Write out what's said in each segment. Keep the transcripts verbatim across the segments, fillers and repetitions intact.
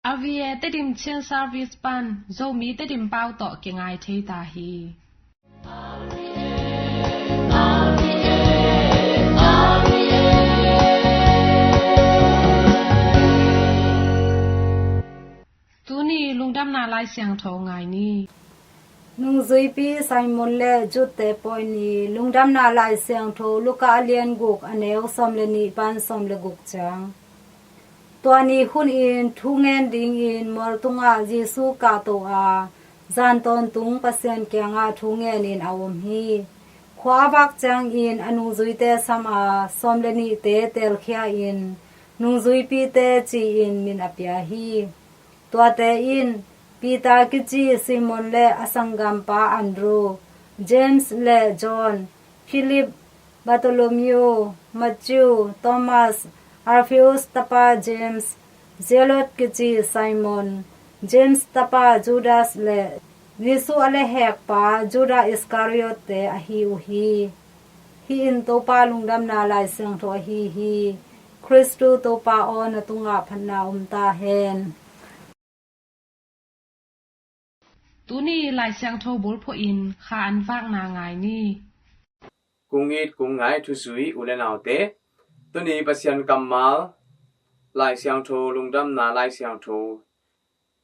R V A Tedim Chin Service pan Zomi Tedim pau tawh kingai thei ta hi. Tuni lungdamna Lai Siangtho ngai ni. Nungzuipi Simon le Jude te pawi ni. Lungdamna Lai Siangtho Luka a lian guk, a neu sawm le nih pan sawm le guk ciang. Tua ni hunin thu ngen dingin mual tungah Jesu kahto a, zan tawntung Pasian kiangah thu ngenin a om hi. Khua a vak ciangin a nungzuite sam a, sawm le nihte teelkhia in, nungzuipite ci-in min a pia hi. Tuate in Peter kici Simon le a sanggampa Andrew, James le John, Philip, Bartholomew, Matthew, Thomas, Alphaeus tapa James, Zealot kici Simon, James tapa Judas le Jesu a lehhekpa Judah Iscariot te ahi uh hi. Hih in Topa lungdamna Lai Siangtho ahi hi. Khristu Topa aw, na tungah phatna om ta hen. Tuni Lai Siangtho bulphuh in kha an vakna ngai ni. Kung it kung ngai thuzui u le naute, tuni Pasian kammal Lai Siangtho, lungdamna Lai Siangtho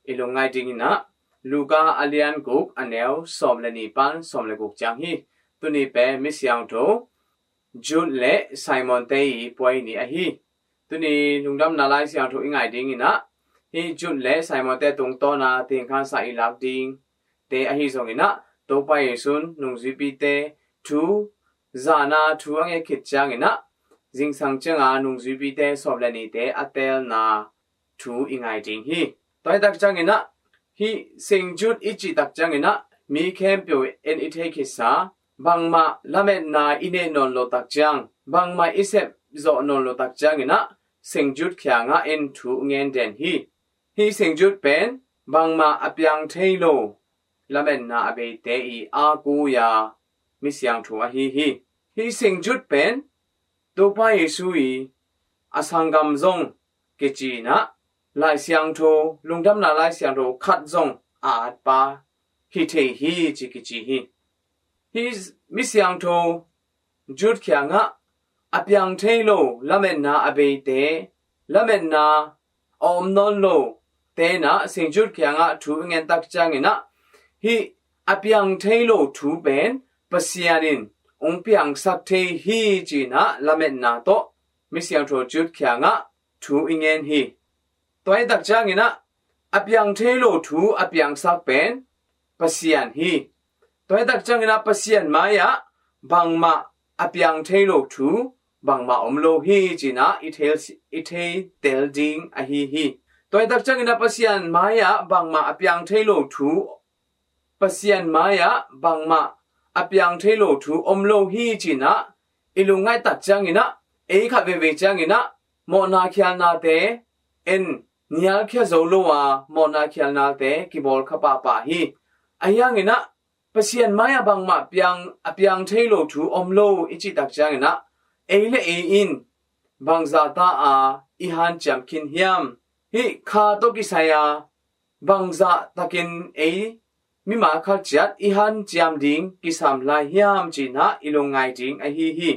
i lungngai dingin ah, Luka a lian guk, a neu sawm le nih pan sawm le guk ciang hi. Tuni pen mi siangtho Jude le Simon te i puai ni ahi. Tuni lungdamna Lai Siangtho i ngai dingin ah, hih Jude le Simon te tungtawna thingkhansa i lak dingte ahi zongin ah, Topa Jesu'n nungzuipite thu, zana thu a nget khit ciangin ah, zingsang cianga nungzuipite sawm le nihte a teelna thu i ngai ding hi. Tua hi tak ciangin ah, hih Saint Jude i cih tak ciangin ah, mi khempeuh in i thei khitsa, bangmah lametna i neih nawn loh tak ciang, bangmah i sep zawh nawn loh tak ciangin ah, Saint Jude kiangah in thu ngen den hi. Hih Saint Jude pen bangmah a piang thei lo lametna a beite i a kui a mi siangtho ahi hi. Hih Saint Jude pen Topa Jesu i a sanggam zong kici in ah, Lai Siangtho, lungdamna Lai Siangtho khat zong a atpa hi thei hi ci kici hi. Hih mi siangtho Jude kiangah a piang thei lo lametna a beite, lametna a om nawn lo te in ah Saint Jude kiangah thu i ngen tak ciangin ah, hih a piang thei lo thu pen Pasian in hong piangsak thei hi ci in ah lametna tawh mi siangtho Jude kiangah thu i ngen hi. Tua hi tak ciangin ah, a piang thei lo thu a piangsak pen Pasian hi. Tua hi tak ciangin ah, Pasian mai-ah bangmah a piang thei lo thu bangmah om lo hi ci in ah i thei, i thei tel ding ahi hi. Tua hi tak ciangin ah, Pasian mai-ah bangmah a piang thei lo thu, Pasian mai-ah bangmah a piang thei lo thu om lo hi ci in ah i lungngaih tak ciangin ah, ei khat veivei ciangin ah mawhna khialnate en nialkhia zo lo a, mawhna khialnate kibawl kha pahpah hi. Ahi hangin ah, Pasian mai-ah bangmah piang, a piang thei lo thu om lo i cih tak ciangin ah, ei le ei in bangzah ta a i hanciam khin hiam? Hih kha tawh kisai a bangzah takin ei mimal khat ciat i hanciam ding kisam lai hiam ci in ah i lungngai ding ahi hi.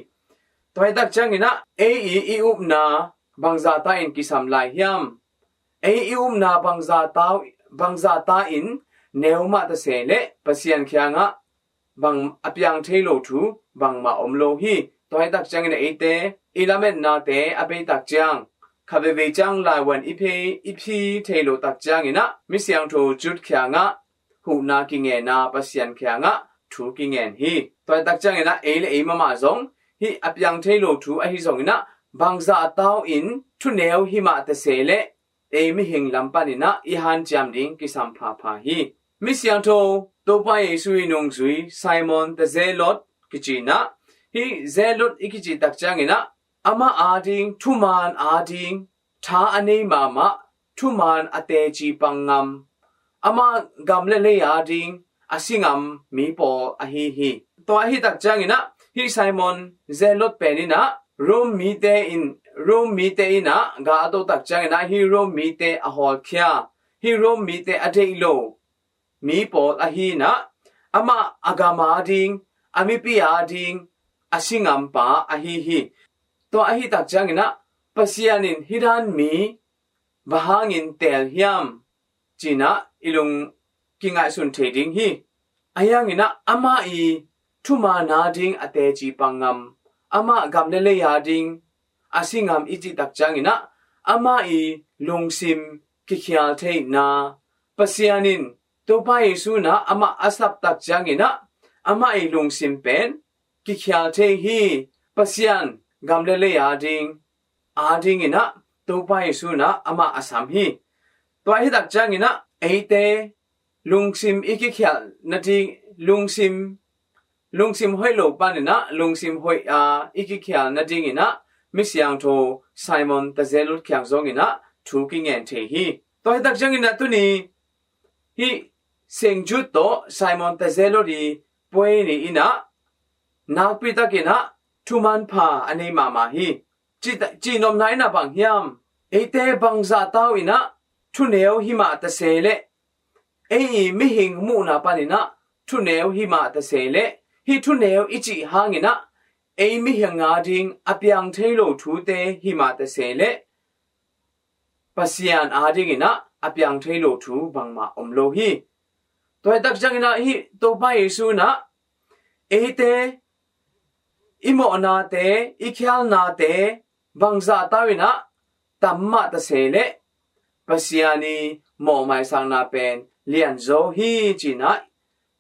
Tua hi tak ciangin ah, ei i, i upna bangzah ta in kisam lai hiam? Ei i upna bangzah ta, bangzah ta in neu mah ta se leh Pasian kiangah bang a piang thei lo thu bangmah om lo hi. Tua hi tak ciangin ah eite i lametnate a bei tak ciang, kha veivei ciang laivuan i phi, i phi thei lo tak ciangin ah mi siangtho Jude kiangah huhna kingen a, Pasian kiangah thu kingen hi. Tua hi tak ciangin ah ei le ei mahmah zong hih a piang thei lo thu ahi zongin ah, bangzah ta in thuneu hi mah ta se leh ei mihing lam panin ah i hanciam ding kisam phapha hi. Mi siangtho Topa Jesu i nungzui Simon the Zealot kici in ah, hih Zealot i kici tak ciangin ah, amah ading, thuman ading tha a nei mahmah, thuman a teci pang ngam, amah gam le lei ading a si ngam mi pawl ahi hi. Tua ahi tak ciangin ah, hih Simon Zealot pen in ah, Rome mite in, Rome mite in ah gal a to tak ciangin ah, hih Rome mite a hawlkhia, hih Rom mite a deih lo mi pawl ahi in ah, amah a gam ading, a mipi ading a si ngampa ahi hi. Tua ahi tak ciangin ah, Pasian in hih dan mi bang hangin teel hiam, ci-in ah i lung kingaihsun thei ding hi. Ahi hangin ah amah i thuman ading a teci pang ngam, amah gam le lei ading a si ngam i cih tak ciangin ah, amah i lungsim kikhial theihna, Pasian in Topa Jesu in ah amah a sap tak ciangin ah, amah i lungsim pen kikhial thei hi. Pasian gam le lei ading, adingin ah Topa Jesu in ah amah a sam hi. Tua hi tak ciangin ah eite lungsim i kikhial nading, lungsim, lungsim hoih lo panin ah lungsim hoih a i kikhial nadingin ah, mi siangtho Simon Tazelut kiang zongin ah thu kingen thei hi. Tua hi tak ciangin ah tuni hih Saint Jude tawh Simon Tazelut i puai ni in ah, nakpi takin ah thuman pha a nei mahmah hi. Ci, cihnopna in ah bang hiam? Eite bangzah tau in ah thuneu hi mah ta se leh, ei i mihing muhna panin ah thuneu hi mah ta se leh, hih thuneu i cih hangin ah ei mihing ading a piang thei lo thute hi mah ta se leh, Pasian adingin ah a piang thei lo thu bangmah om lo hi. Tua hi tak ciangin ah hih Topa Jesu in ah eite i mawhnate, i khialnate bangzah tau in ah tam mah ta se leh, Pasian i mawhmaisakna pen lianzaw hi, ci-in ah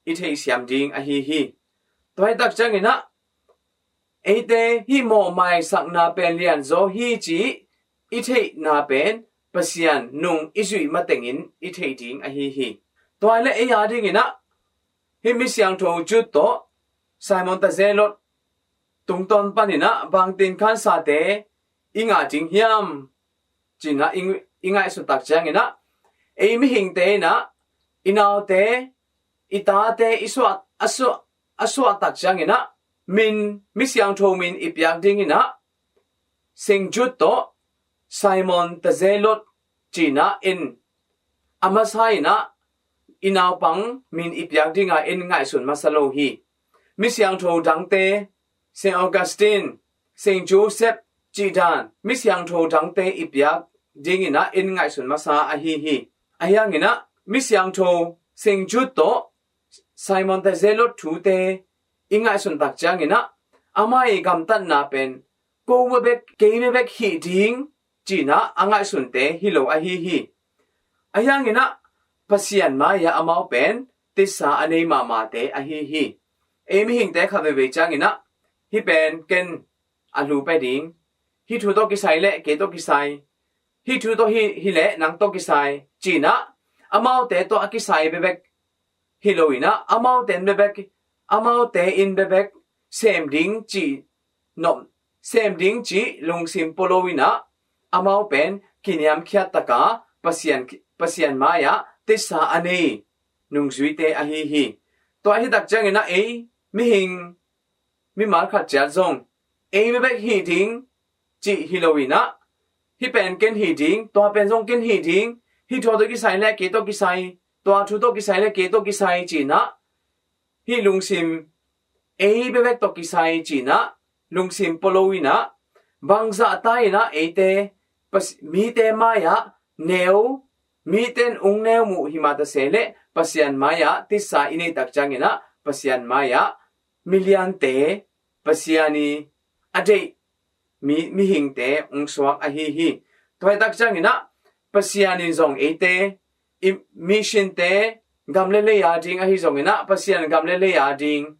i theihsiam ding ahi hi. Tua hi tak ciangin ah eite hih mawhmaisakna pen lianzaw hi cih i theihna pen Pasian nung i zuih matengin i theih ding ahi hi. Tua hi leh ei adingin ah hih mi siangtho Jude tawh Simon Tazelut tungtawn panin ah bangtin khansate i ngah ding hiam, ci-in ah i, i ngaihsut tak ciangin ah, ei mihingte in ah i naute, i tate i suah, a suah, a suah tak ciangin ah, min, mi siangtho min i piak dingin ah Saint Jude tawh Simon Tazelut ci-in ah en, a masa in ah i naupang min i piak ding a en ngaihsun masa lo hi. Mi siangtho dangte, Saint Augustine, Saint Joseph cih dan mi siangtho dangte i piak dingin ah en ngaihsun masa ahi hi. Ahi hangin ah mi siangtho Saint Jude tawh Simon Tazelut thute i ngaihsun tak ciangin ah, amah i gamtatna pen ko bek, kei bek hi ding, ci-in ah a ngaihsunte hi lo ahi hi. Ahi hangin ah Pasian mai-ah amau pen tisa a nei mahmahte ahi hi. Ei mihingte khat veivei ciangin ah, hih pen ken a hlu pia ding, hih thu tawh kisai leh kei tawh kisai, hih thu tawh hi, hi leh nang tawh kisai, ci-in ah amaute tawh a kisai bekbek hi lo in ah, amaute in bekbek, amaute in bekbek sem ding cih nop, sem ding cih lungsim pua lo in ah, amau pen kiniamkhiat taka Pasian, Pasian mai-ah tisa a nei nungzuite ahi hi. Tua hi tak ciangin ah ei mihing, mimal khat ciat zong ei bekbek hi ding cih hi lo in ah, hih pen ken hi ding, tua pen zong ken hi ding, hih thu tawh kisai leh kei tawh kisai, tua thu tawh kisai leh kei tawh kisai, ci-in ah hih lungsim, ei bekbek tawh kisai, ci-in ah lungsim pua lo in ah, bangzah ta in ah eite Pas-, mite mai-ah neu, mite in ung neu muh hi mah ta se leh, Pasian mai-ah tisa i neih tak ciangin ah Pasian mai-ah miliante, Pasian i a deih mi, mihingte ung suak ahi hi. Tua hi tak ciangin ah Pasian in zong eite, i missionte, gam le lei ading ahi zongin ah, Pasian gam le lei ading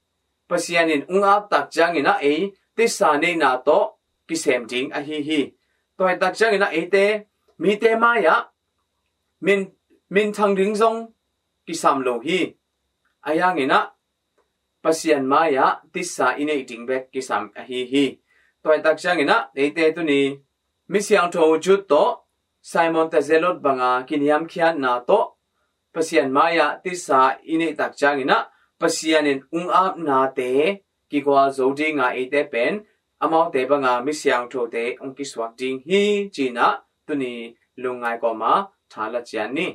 Pasian in ung ap tak ciangin ah ei tisa neihna tawh kisem ding ahi hi. Tua hi tak ciangin ah eite mite mai-ah min, minthang ding zong kisam lo hi. Ahi hangin ah Pasian mai-ah tisa i neih ding bek kisam ahi hi. Tua hi tak ciangin ah eite tuni mi siangtho Jude tawh Simon Tazelut banga kiniamkhiatna tawh Pasian mai-ah tisa i neih tak ciangin ah, Pasian in ung apnate kigual zo dinga eite pen amaute banga mi siangthote ung kisuak ding hi, ci-in ah tuni lungngai kawma tha la ciat ni.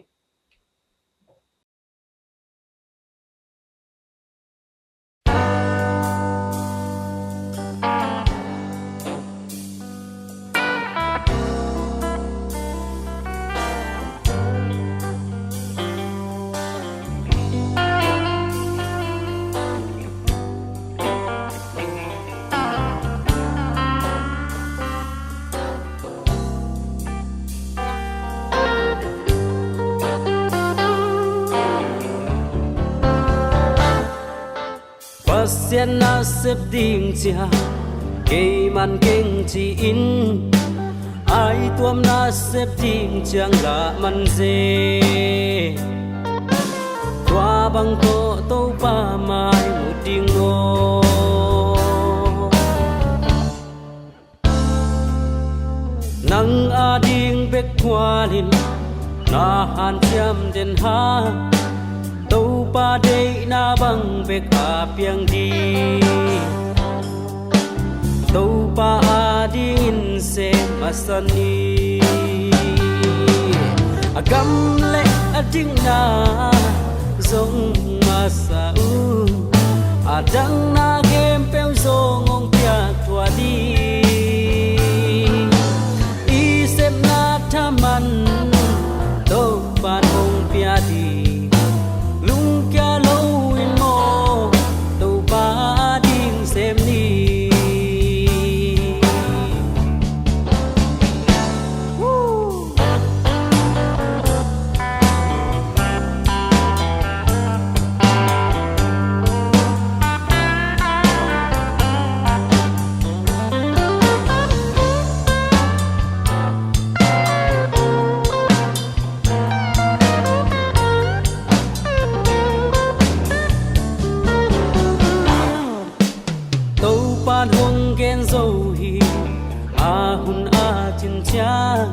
Pasian nasep ding ciang kei man keng ci-in, a i tuam nasep ding ciang lah man ze. Tua bang tawh Topa mai mu ding maw? Nang ading bek kualin na hanciam den hang, Topa deihna bang bek a piang ding, Topa adingin sem masa ni. A gam le a dikna zong masa un, a dang na khempeuh zong hong piak thuah ding. I sepna thaman Topan hong pia ding. Lungkia lo in maw, Topa ading sem ni. Topan hong gen zo hi, a hun a cin ciang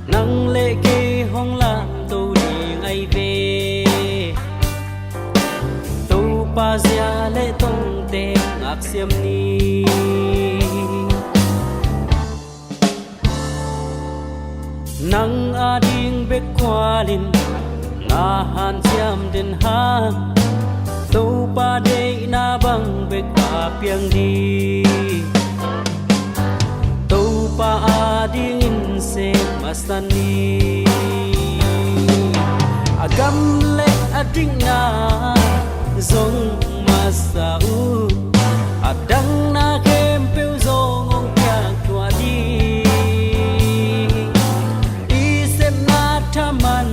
nang le kei hong lamto ding ahi ve. Topa zia le tongte ngaksiam ni. Nang ading bek kualin na hanciam den hang, Topa deihna bang bek a piang ding. Topa adingin sem masa ni. A gam le a dikna zong masa un, a dang na khempeuh zong hong piak thuah ding. I sepna thaman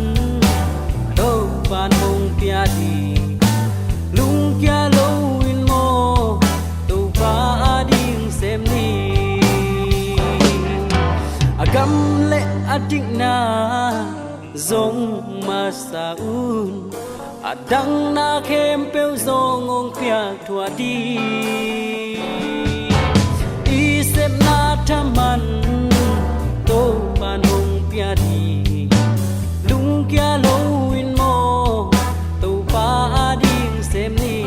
Topan hong pia ding. Lungkia lo in maw, Topa ading sem ni. A gam le a dikna zong masa un, a dang na khempeuh zong hong piak thuah ding. I sepna thaman Topan hong pia ding. Lungkia lo in maw, Topa ading sem ni.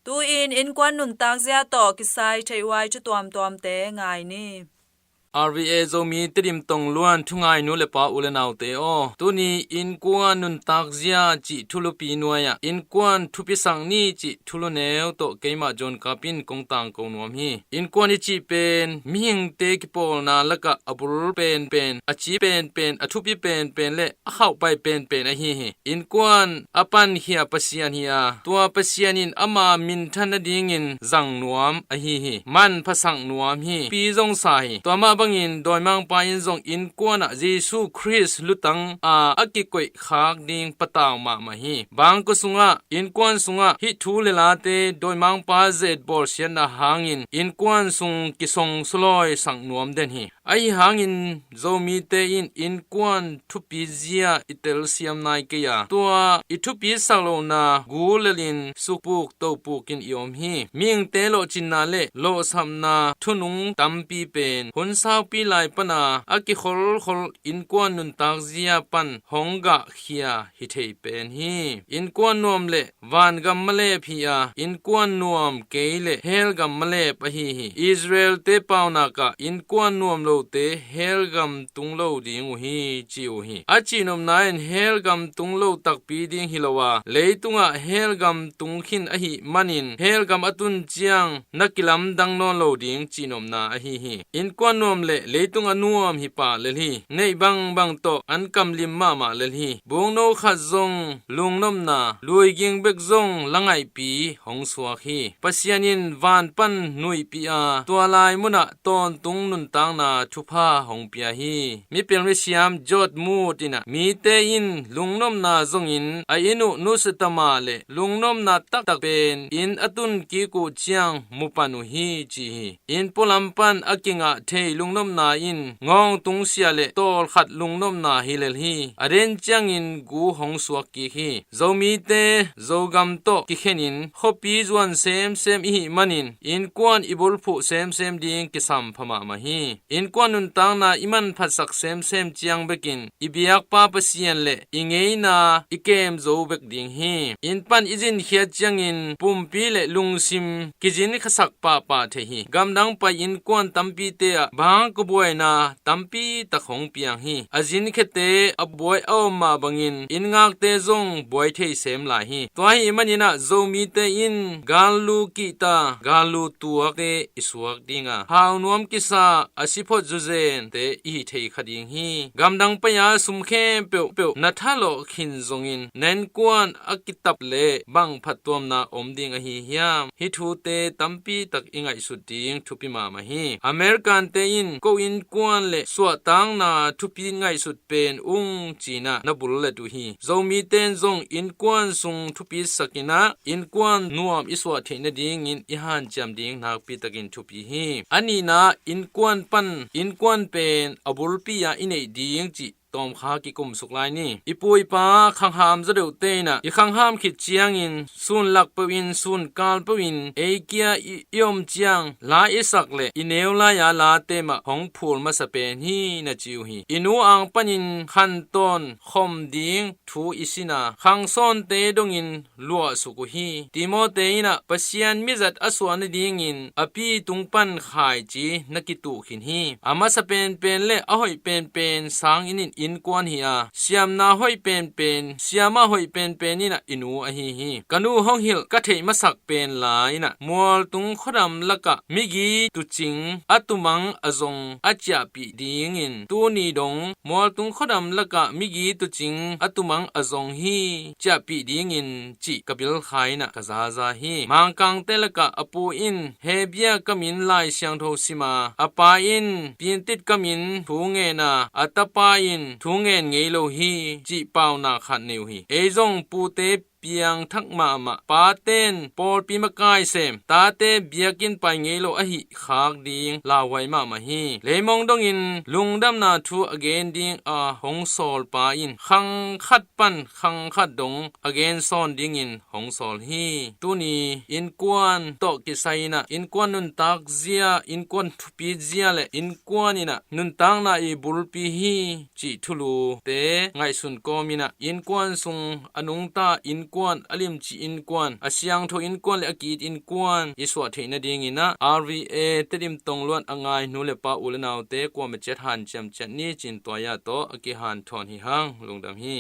Tu-in innkuan nuntak zia tawh kisai theih huai thu tuamtuamte ngai ni. R V A Zomi Tedim Tongluan thungai nu le pa u le naute aw, tuni innkuan nuntak zia cih thulupi nuai-ah innkuan thupisak ni cih thulu neu tawh keimah John Kap in kong tangko nuam hi. Innkuan i cih pen mihingte kipawlna lakah a bul penpen, a ci penpen, a thupi penpen le a khauhpai penpen ahi hi. Innkuan a pankhia Pasian hi a, tua Pasian in ama minthan nadingin zang nuam ahi hi. Manphasak nuam hi. Pi zong sa hi. Tua mah bangin dawimangpa in zong innkuan ah Jesu Khrist lutang a, a kikoih khak ding patau mahmah hi. Bangkua sungah, innkuan sungah hih thu le late dawimangpa zetbawl siatna hangin innkuan sung kisong sulawisak nuam den hi. Ahi hangin Zomite in innkuan thupi zia i telsiam nai kei a, tua i thupisak lohna gulelin sukpuk topukin i om hi. Mihingte lawhcinna le lawhsapna thunung tampi pen hun saupi lai pana a kikholkhol innkuan nuntak zia pan hong gahkhia hi thei pen hi. Innkuan nuam le vangam malep hi a, innkuan nuam kei le helgam malep ahi hi. Israel-te paunak ah innkuan nuam lote helgam tung lo ding uh hi, ci uh hi. A cihnopna in helgam tung lo takpi ding hi lo a, leitungah helgam tung khin ahih manin helgam a tun ciang na kilamdang nawn lo ding cihnopna ahi hi. Innkuan nuam le leitung a nuam hi pah lel hi. Neih bangbang tawh an kamlim mahmah lel hi. Bukno khat zong lungnopna, luiging bek zong la ngaihpi hong suak hi. Pasian in van pan nuihpih a, tua lai munah tawntung nuntakna thupha hong pia hi. Mipil misiam George Moody in ah, mite in lungnopna zongin a inn uh nusia ta mah leh, lungnopna taktak pen inn a tun kik uh ciang mu pan uh hi, ci hi. Inn pualam pan a kingah thei lungnopna in ngawngtung sia le tawlkhat lungnopna hi lel hi. A den ciangin gu hong suak kik hi. Zomite Zogam tawh kikhenin khuapi zuan semsem i hih manin innkuan i bulphuh semsem ding kisam pha mahmah hi. Innkuan nuntakna i manphatsak semsem ciang bekin i biakpa Pasian le i ngeina i kem zo bek ding hi. Inn pan i zinkhiat ciangin pumpi le lungsim kizin khasak pahpah thei hi. Gamdang pai innkuan tampite ah bangkua buaina tampi tak hong piang hi. A zinkhiate a buai a om mah bangin inn ngakte zong buai thei sem lai hi. Tua ahih manin ah Zomite in gallu kihta, gallu tuakte i suak ding a, hau nuam kisa a siphot zuzente i hi thei kha ding hi. Gamdang pai-a sum khempeuh peuh na thalawh khin zongin na innkuan a kitap le bang phattuamna om ding ahi hiam? Hih thute tampi tak i ngaihsut ding thupi mahmah hi. Americante in ko innkuan le suahtakna thupi ngaihsut pen ung ci-in ah na bullet uh hi. Zomite in zong innkuan sung thupi sakin ah innkuan nuam i suah theih nadingin i hanciam ding nakpi takin thupi hi. A nihna, innkuan pan innkuan pen a bulpi-a i neih ding cih tawmkha kikumsuk lai ni. I pu i pa khangham zaw deuhte in ah i khangham khit ciangin sun lak peuhin, sun kal peuhin ei kia i, i om ciang la i sak le i neu lai-a late mah hong phul masa pen hi, na ci uh hi. I nu ang panin khantawn khom ding thu i sin a, khangsawnte dongin luahsuk uh hi. Timote in ah Pasian mizat a suah nadingin a pi tung pan khaici na kituh khin hi. A masa penpen le a hoih penpen sanginn in innkuan hi a, siamna hoih penpen, siamah hoih penpen in ah i nu ahi hi. Ka nu hong hilh ka theih masak pen la in ah mualtung khuadam lakah migi tucing a tumang a zong a ciahpih dingin tuni dong mualtung khuadam lakah migi tucing a tumang a zong hi, ciahpih dingin cih ka bilkha in ah ka zaza hi. Mangkangte lakah a pu in Hebia kamin Lai Siangtho sim a, a pa in Pintit kamin thu ngen a, a tapa in thu ngen ngei lo hi, cih paunak khat nei uh hi. Ei zong pute piangthak mahmah, paten pawlpi makai sem, tate biakinn pai ngei lo ahih khak ding lauhuai mahmah hi. Leimong dongin lungdamna thu a gen ding a hong sawlpa in khang khat pan khang khat dong a gen sawn dingin hong sawl hi. Tuni innkuan tawh kisai in ah innkuan nuntak zia, innkuan thupi zia le innkuan in ah nuntakna i bulpi hi cih thulute ngaihsun kawm in ah innkuan sung a nungta innkuan, a limci innkuan, a siangtho innkuan le a ki-it innkuan i suah theih nadingin ah R V A Tedim tongluan a ngai nu le pa, u le naute kuamah ciat hanciam ciat ni ci-in tua-ah tawh a kihanthawn hi hang. Lungdam hi.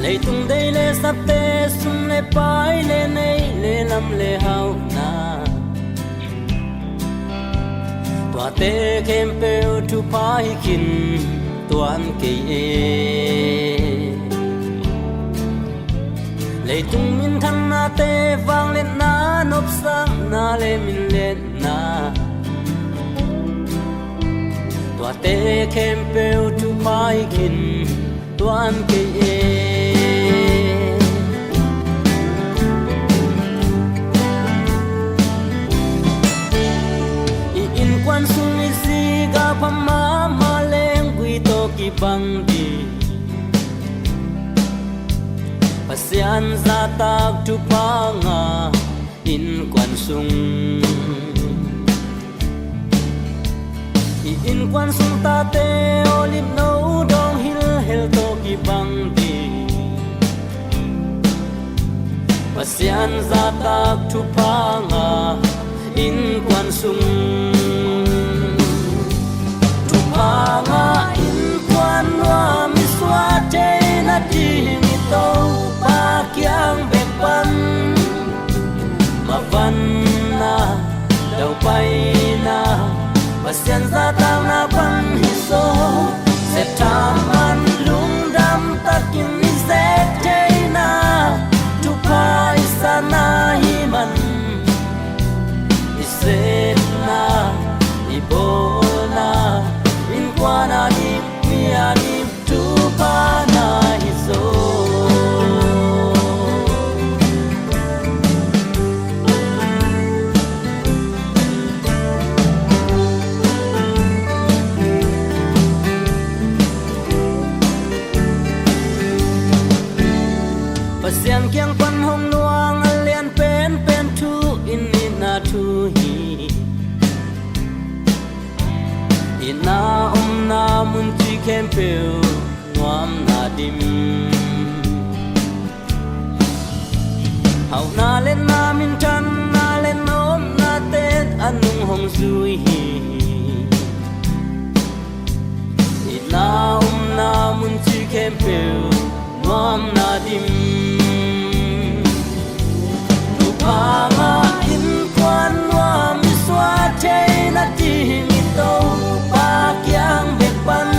Leitung dei le sapte, sum le pai le neih le lam le hauhna, tuate khempeuh thupha hi khin tuan kei e. Leitung minthannate, vangliatna, nopsakna le minliatna, tuate khempeuh thupha hi khin tuan kei e. I innkuan sung i zi galpha mahmah leng gui tawh kibang ding, Pasian zahtak thupha ngah innkuan sung. I innkuan sung tate olive no dawng hilhhel tawh kibang ding, Pasian zahtak thupha ngah innkuan sung. Kiang pan hong luang a lian penpen thu in itna thu hi. Itna omna mun ci khempeuh nuamna dim. Hauhna le na minthanna le nopnate a nung hong zui hi. Itna omna mun ci khempeuh nuamna dim. Thupha ngah innkuan nuam i suah thei nading i Topa kiang bek pan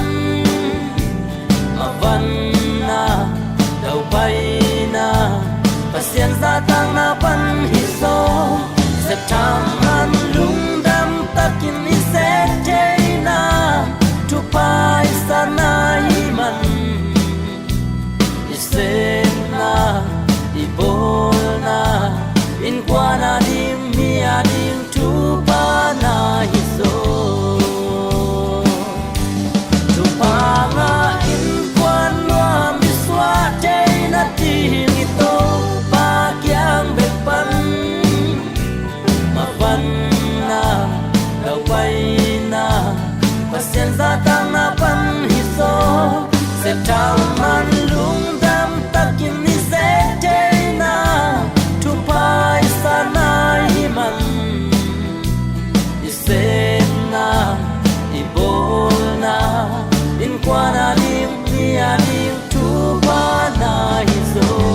mavanna, daupaina, Pasian zahtakna pan hi zaw. Septham man lungdam takin i zek theihna thupha i sana hi man. I sepna, i bawlna, innkuan a ding, mi a ding thupha na hi zaw. Thupha ngah innkuan nuam i suah thei nading i Topa kiang bek pan mavanna, daupaina, Pasian zahtakna pan hi zaw. Septham man lungdam takin i zek theihna thupha i sana hi man. I sepna, i bawlna, innkuan a ding, mi a ding thupha na hi zaw.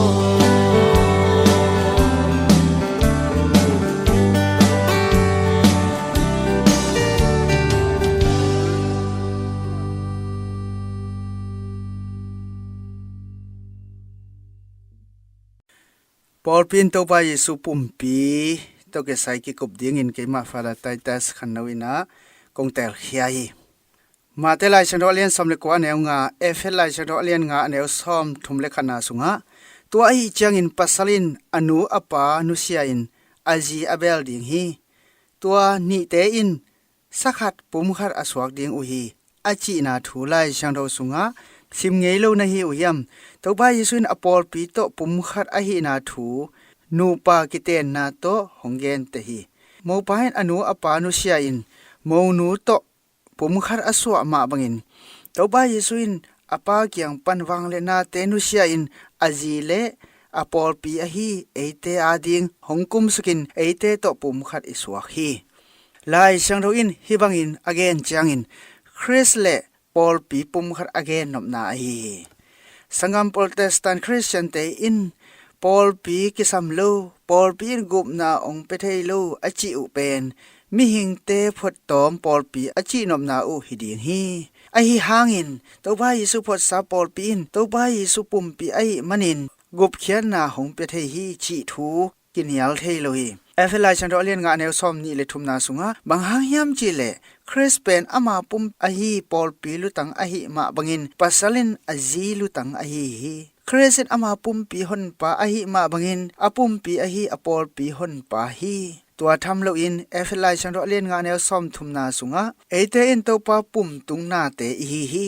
Pawlpi in Topa Jesu pumpi tawh kisai kikup dingin keimah Father Titus Khanno in ah kong telkhia hi. Mate Lai Siangtho a lian sawm le kua a neu nga, Efesa Lai Siangtho a lian nga a neu sawm thum le khatna sungah, tua ahi ciangin pasal in a nu a pa nusia in a zi a bel ding hi. Tua nihte in sakhat pumkhat a suak ding uh hi, a cihna thu Lai Siangtho sungah sim ngei lo na hi uh hiam? Topa Jesu in a pawlpi tawh pumkhat ahihna thu nupa kitenna tawh hong gente hi. Mopa in a nu a pa nusia in monu tawh pumkhat a suah mah bangin Topa Jesu in a Pa kiang pan vangliatnate nusia in a zi le a pawlpi ahi eite ading hong kumsukin eite tawh pumkhat i suak hi. Lai Siangtho in hih bangin a gen ciangin Khrist le pawlpi pumkhat a gennopna ahi hi. Sanggam Protestant Khristiante in pawlpi kisam lo, pawlpi in gupna hong pia thei lo a cih uh pen mihingte phuattawm pawlpi a cihnopna uh hi ding hi. Ahi hangin Topa Jesu phuatsa pawlpi in Topa Jesu pumpi ahih manin gupkhiatna hong pia thei hi cih thu kinial thei lo hi. Efesa Lai Siangtho a lian nga a neu sawm nih le thumna sungah bang hang hiam cihleh Khrist pen ama pumpi ahi pawlpi lutang ahih mah bangin pasal in a zi lutang ahi hi. Khrist in ama pumpi honpa ahih mah bangin a pumpi ahi a pawlpi honpa hi. Tua tham loin Efesa Lai Siangtho a lian nga a neu sawm thumna sungah eite in Topa pum tung nate i hi hi.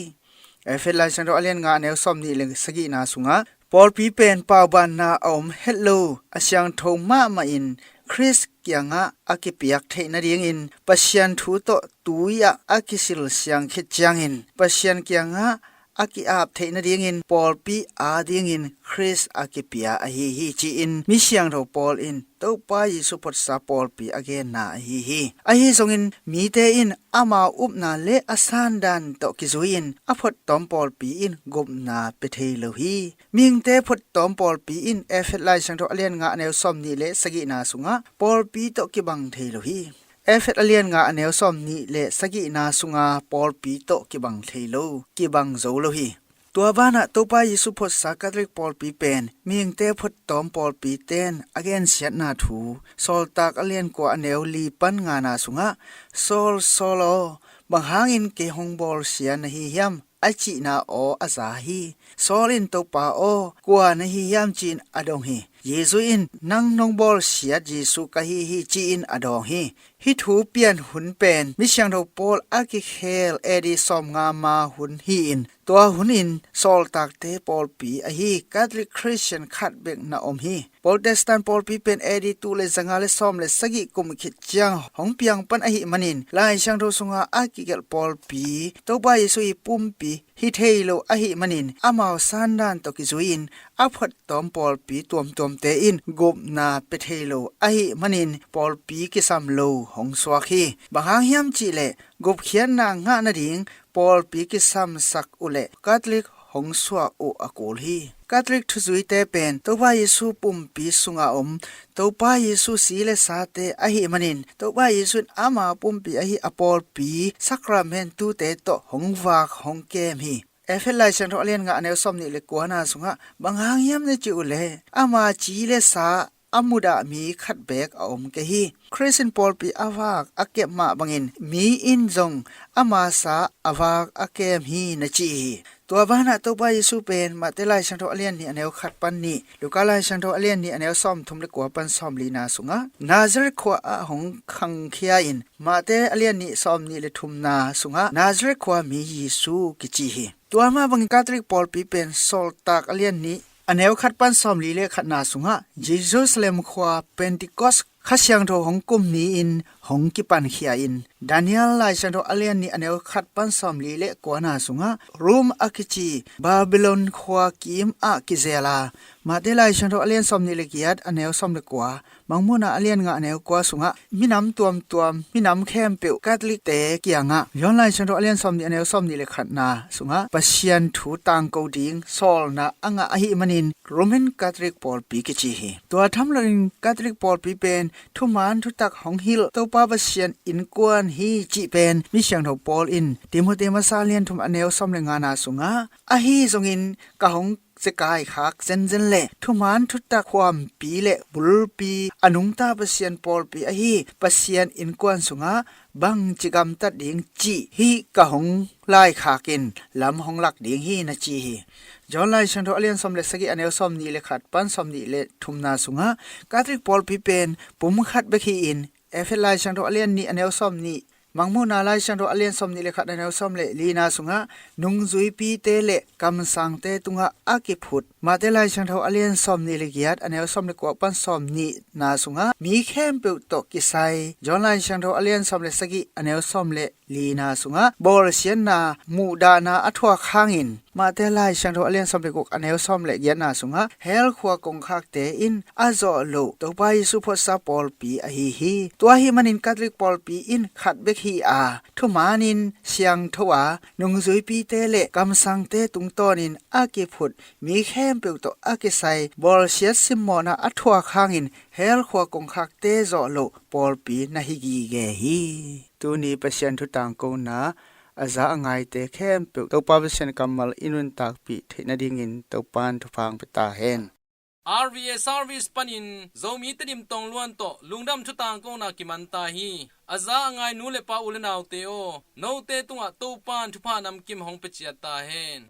Efesa Lai Siangtho a lian nga a neu sawm nih le sagihna sungah pawlpi pen paubanna a om het lo a siangtho mahmah in Khrist kiangah a kipiak theih nadingin Pasian thu tawh tui ah a kisil siang khit ciangin Pasian kiangah a ki-ap theih nadingin pawlpi adingin Khrist a kipia ahi hi ci-in mi siangtho Paul in Topa Jesu phuatsa pawlpi a genna ahi hi. Ahi zongin mite in amau upna le a sandan tawh kizui-in a phuattawm pawlpi in gupna pia thei lo hi. Mihingte phuattawm pawlpi in Efesa Lai Siangtho a lian nga a neu sawm nih le sagihna sungah pawlpi tawh kibang thei lo hi. Efesa a lian nga a neu sawm nih le sagihna sunga pawlpi tawh kibang thei lo, kibang zo lo hi. Tua banah Topa Jesu phuatsa Catholic pawlpi pen mihingte phuattawm pawlpi ten a gensiatna thu Sawltak a lian kua a neu li pan ngana sungah Saul, Saul aw, bang hangin kei hong bawlsia na hi hiam? A cihna aw a za hi. Saul in Topa aw, kua na hi hiam ci-in a dong hi. Jesu in, "Nang nong bawlsiat Jesu ka hi hi," ci-in a dawng hi. Hih thu pian hun pen Misiangtho Paul a kikhel A D sawmnga ma hun hi-in, tua hun in sawltakte pawlpi ahi Catholic Christian khat bek na om hi. Protestant pawlpi pen A D tul le zanga le sawm le sagih kum khit ciang hong piang pan ahih manin, Lai Siangtho sunga a kigelh pawlpi, Topa Jesu ii pumpi hi thei lo ahih manin, amau sandan tawh kizui-in a phuattawm pawlpi tuamtuamte in gupna pia thei lo ahih manin, pawlpi kisam lo hong suak hi. Bang hang hiam cih leh, gupkhiatna ngah nading pawlpi kisamsak uh leh Catholic hong suak uh a kul hi. Catholic thuzuite pen Topa Jesu pumpi sunga om Topa Jesu si le sate ahih manin, Topa Jesu in ama pumpi ahi a pawlpi sakramentute tawh hong vak hong kem hi. Efesa Lai Siangtho a lian nga, a neu sawmnih le kuana sungah bang hang hiam na cih uh leh, ama ci le sa a mudah mi khat beek a om kei hi. Khrist in pawlpi a vak a kep mah bangin, mi in zong ama sa a vak a kem hi, na ci hi. Tua banah Topa Jesu pen Mate Lai Siangtho a lian nih, a neu khat pan nih, Luka Lai Siangtho a lian nih, a neu sawmthum le kua pan sawmlina sungah, Nazareth khua ah hong khangkhia in, Mate a lian nih, sawmnih le thumna sungah Nazareth khua mi Jesu kici hi. Tua mah bangin Catholic pawlpi pen Sawltak a lian nih, a neu khat pan sawmli le khatna sungah, Jerusalem khua Pentecost Kha Siangtho hong kum ni-in hong kipankhia in, Daniel Lai Siangtho a lian nih, a neu khat pan sawmli le kuana sungah, Rome a kici Babylon khua kim ah kizel a, Mate Lai Siangtho a lian sawmnih le giat, a neu sawm le kua, Mangmuhna a lian nga, a neu kua sungah, minam tuamtuam, minam khempeuh Catholic-te kiangah, John Lai Siangtho a lian sawmnih, a neu sawmnih le khatna sungah Pasian thu tangko ding sawlna a ngah ahih manin, Roman Catholic pawlpi kici hi. Tua tham loin Catholic pawlpi pen thuman thutak hong hilh Topa Pasian innkuan hi cih pen Misiangtho Paul in Timothy masa a lian thum, a neu sawm le ngana sungah, ahi zongin ka hong cikai khak zenzen le thuman thutak khuampi le bulpi, a nungta Pasian pawlpi ahi Pasian innkuan sungah bangci gamtat ding cih hih ka hong laikhak in lam hong lak ding hi, na ci hi. John Lai Siangtho a lian sawm le sagih, a neu sawmnih le khat pan sawmnih le thumna sungah, Catholic pawlpi pen pum khat bek hi-in, Efesa Lai Siangtho a lian nih, a neu sawmnih, Mangmuhna Lai Siangtho a lian sawmnih le khat, a neu sawm le lina sungah, nungzuipite le kamsangte tungah a kiphut, Mate Lai Siangtho a lian sawmnih le giat, a neu sawm le kua pan sawmnihna sungah, mi khempeuh tawh kisai, John Lai Siangtho a lian sawm le sagih, a neu sawm le lina sungah, bawlsiatna, muhdahna a thuak hangin, Mate Lai Siangtho a lian sawm le guk, a neu sawm le giatna sungah, hell khua kongkhakte in a zawh loh Topa Jesu phuatsa pawlpi ahi hi. Tua ahih manin Catholic pawlpi in khat bek hi a, thumanin siangtho a, nungzuipite le kamsangte tungtawnin a kiphut, mi khempeuh tawh a kisai, bawlsiat simmawhna a thuak hangin hell khua kongkhakte zawh loh pawlpi na hi gige hi. Tuni Pasian thu tangkona a za a ngaite khempeuh Topa Pasian kammal i nuntakpih theih nadingin Topa'n thupha hong pia ta hen. R V A Service panin Zomi Tedim Tongluan tawh lungdam thu tangkona kiman ta hi. A za a ngai nu le pa, u le naute aw, note tungah Topa'n thupha namkim hong pia ciat ta hen.